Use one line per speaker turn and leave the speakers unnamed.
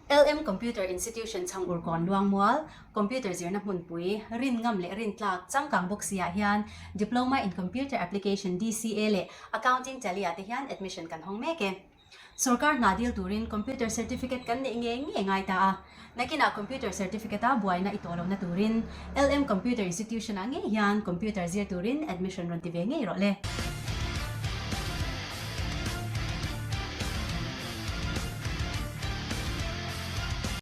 LM Computer Institution chhang Urkawn Luangmual, Computer zirna hmunpui, rin ngam leh rin tlak changkang bawk si ah hian Diploma in Computer Application, DCA, leh Accounting Tally ah te hian admission kan hawng mek e. Sorkar hna dil turin Computer Certificate kan neih ngei ngei ngai ta a, nakinah Computer Certificate a buaina i tawh lohna turin LM Computer Institution ah ngei hian Computer zir turin admission rawn ti ve ngei rawh le.